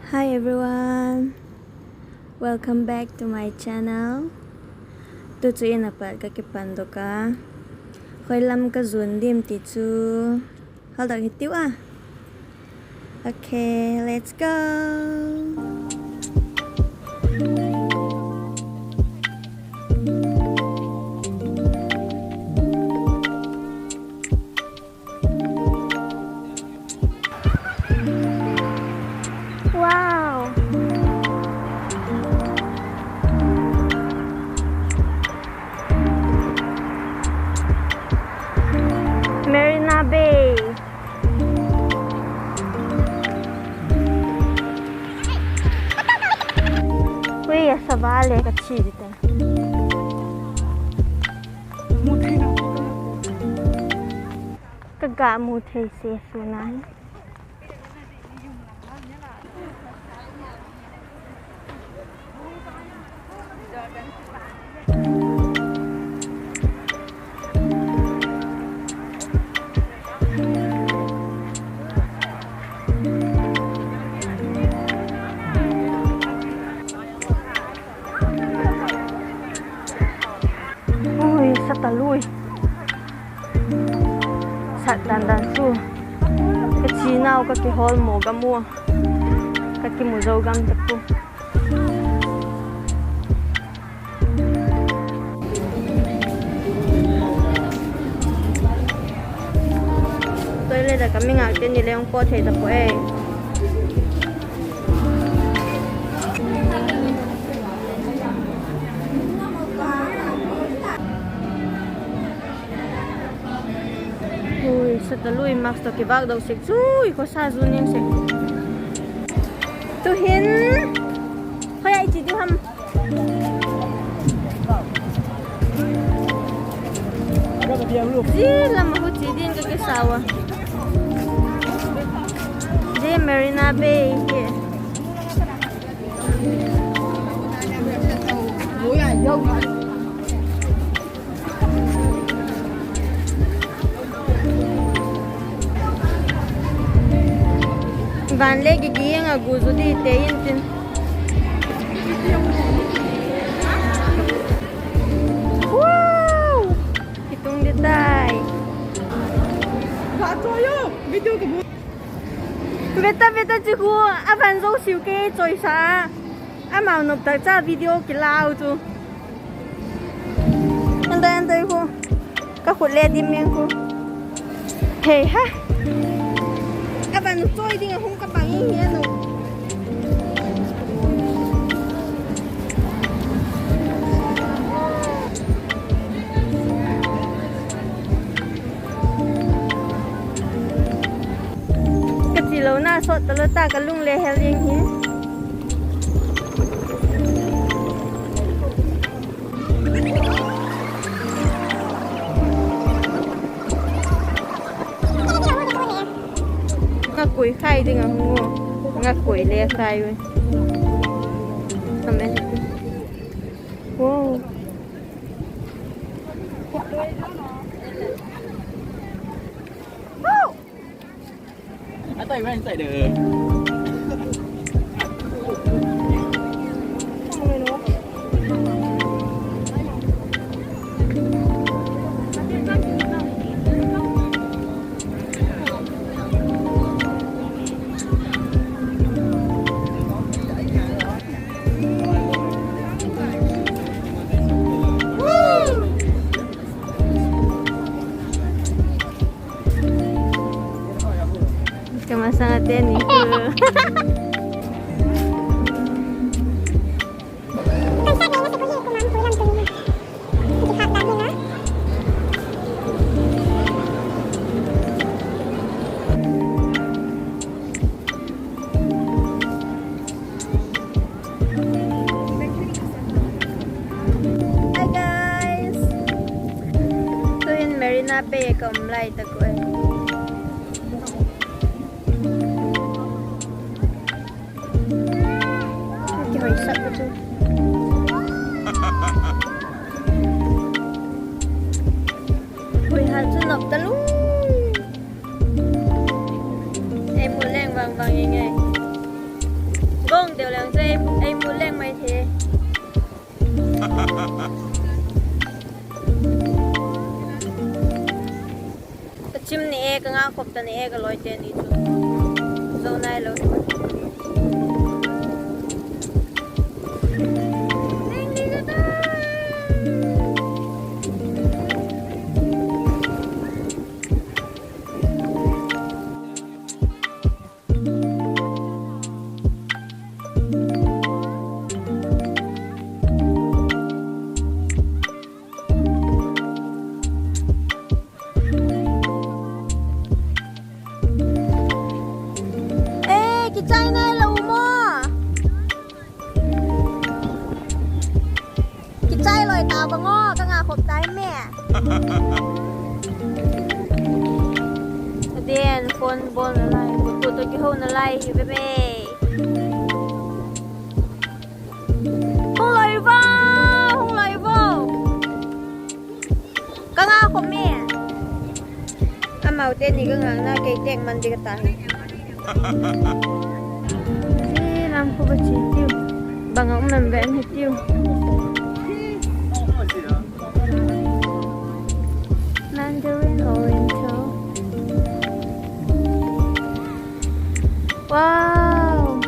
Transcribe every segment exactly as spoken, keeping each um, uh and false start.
Hi everyone, welcome back to my channel. Tu chu in a pat ka kipandok a, khoi lam ka zuan diam ti chu haldok hitiu a. Okay, let's go. Wow. Marina Bay. Ui, a sa va le ka chi di ta. Ka ga mu thei se su nai. Ui, sa talui. Sat dan dan chu. Ka chinau ka kihawl maw gam ua, ka kimu zo gam ta pu. Toilet a ka mi ngak te ni le hung pawt thei ta pu e. Ui, sa talui, mask tawh kivâk do sek chu, i khawsa zu ning sek. Tuhin khoi a i chi diu ham? Zia lam a hu chi din ka kisa ua. Zia Marina Bay hi. Van le gigi eng a gu zu di te intin. Wow! Kitung di tai. Veta, veta chi khu, a van zo siu ke chawisa. Amau nop tak cha video kilau chu. Andai, andai khu. Ka khut le dim meng khu. Hei ha. A van chawi ding a hung ka bang i hi a nu. Ka chilona sawt talo ta, ka lung le hel ding hi. Ngakui khai ding a hung u. Ngakui le khai ui. Amen. Wow. Ka masang a te ni khu. Hi guys. Tuin Marina Bay ka um lai tak ui. Kihoisak ka chu. Hui, hat chu nop ta lu. Ei mu leng vang vang ing ei. Sim ni e, ka nga khop ta ni e, ka lawite ni chu. Zo nai lo. E, kichai nai lo maw? Kichai loi ta bang aw, ka nga khop tai me. Aden phone bawlna lai, kut tawh kihouna lai hi bebe. Hung loi vo, hung loi vo. Ka nga khop me. Amaute ni ka ngakna kei tek man di ka ta hi. Lam khu va chia tiu. Bang a um em ve hi tiu. Mandarin Oriental. Wow.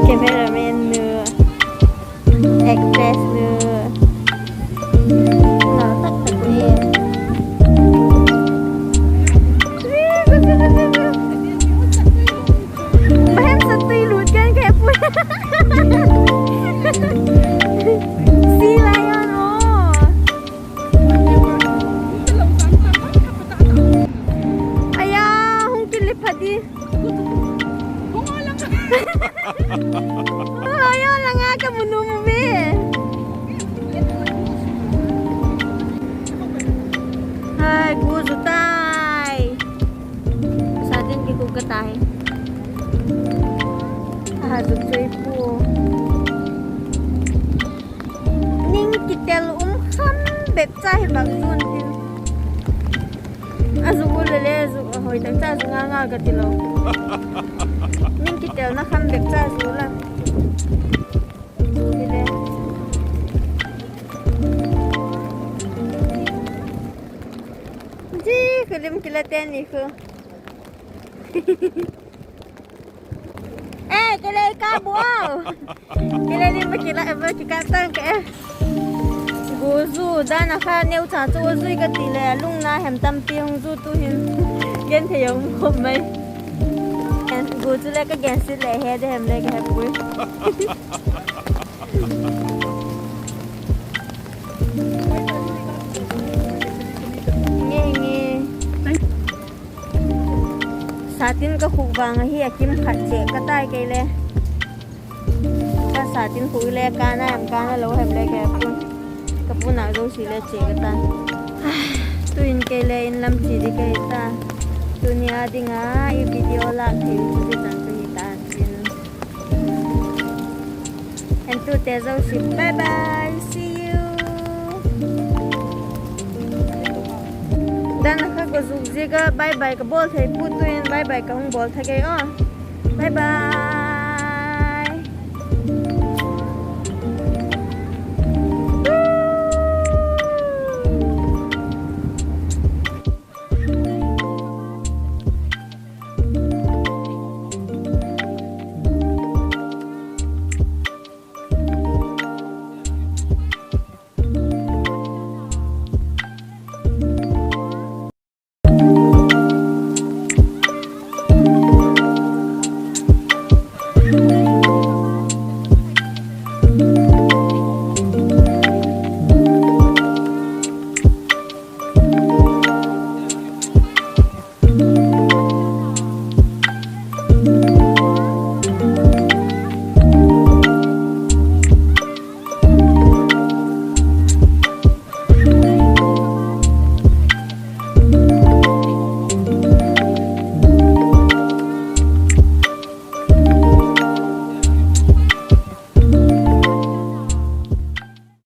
Cameraman nu, actress nu, nal tak tak e. Bahem sa tui lut kan ka he pui. Sea lion aw. Aya, hung kile pha di. Hung aya la nga ka mu nuam uve. Hai, gu zu tai. Sa tin ki ku ka tai. A ha zu chui pu. Ning kitel um kham bep cha hi bang zun tin. A zu u le le zu hoi tak cha zu nga nga ka ti lo. Ning kitelna kham bep cha zu la. Zu hi le. Ji, khu lim kila te ni khu. E, kile ka bu. Kile lim kila, e, kikâl tang ke. Gu zu dan a kha neu cha chu zui ka ti le, lungna hem tampi hung zu tu hin. Genthei a um khop mai. U, chule ka gensiat leh he de hem le ka he puai. Nge nge. Satin ka khuk vang ahi a kim khat chêk ka tai kei le. Ka satin khuk le kâna hem kâna lo hem le ka he puai. Ka puan a zosia le chêk ka tai. Tu'in kei le in lam chia ding ka hi ta. Tuni a ding a i video lâk thei chu zia chan chu hi ta chin. Entute zosia bye bye, see you. Dan a kha ka zuk ziak a bye bye ka bawl thei puai, tu'in bye bye ka hung bawl tha kei a.